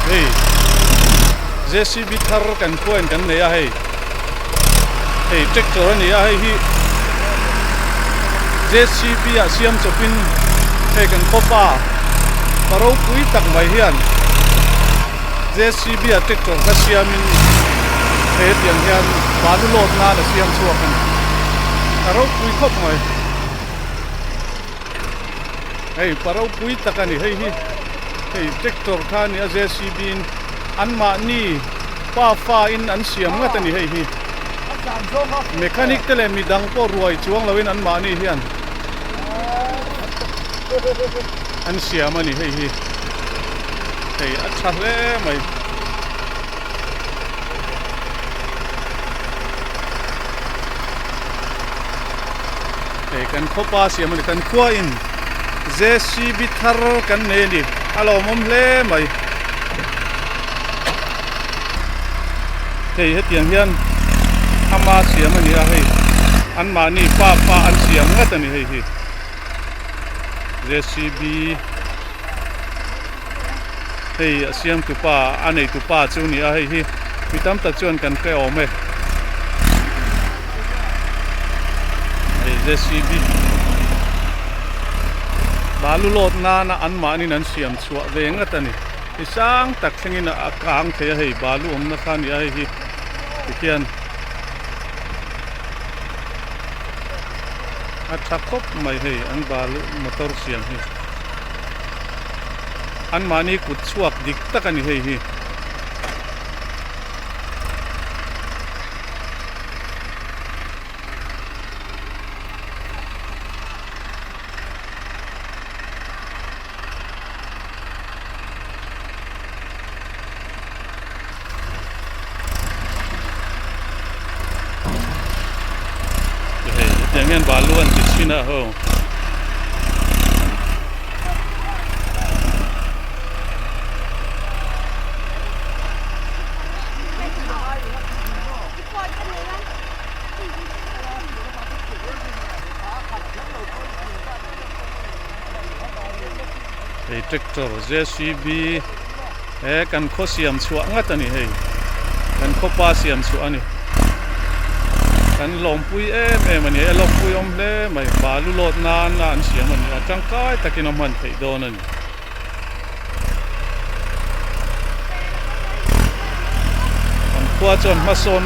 Hei JCB thar kan khuain kan nei a hei hei tractor a ni a hei hi JCB ah siam chawpin hei kan khawpa pa ropui tak mai hian JCB ah tractor kha siamin hei hetiang hian balu load nan a siam chhuak a ni a ropui khawp mai. Hei pa ropui tak a ni hei hi hei tractor kha a ni a JCB in anmahni pa fa in an siam ngat a ni hei hi mechanic te leh midang pawh ruai chuang lo in anmahni hian an siam a ni hei hi hei a tha hle mai. Hei kan khawpa siam a ni kan khua in JCB thar kan nei a ni a lawmawm hle mai hei hetiang hian ama siam a ni a hei anmahni pa pa an siam ngat a ni hei hi JCB hei a siamtu pa a neitu pa chu a ni a hei hi mi tam tak chuan kan hre awm e hei JCB balu lawt nana an mahnin an siam chhuah ve ngat a ni mi sang tak thlengin a kang thei a hei balu awmna kha a ni a hei hi tikhian a tha khawp mai hei an balu motor siam hi. Anmahni kut chhuak dik tak a ni hei hi. Hei hetiang hian balu an ti thin a ho. Hei tractor JCB he kan khaw siam chhuah ngat a ni hei kan khaw pa siam chhuah a ni kan lawmpui em em a ni a lawmpui awm hle mai balu lawt nan a an siam a ni a tangkai takin a hman theih dawn a ni. Kan khua chuan hmasawn.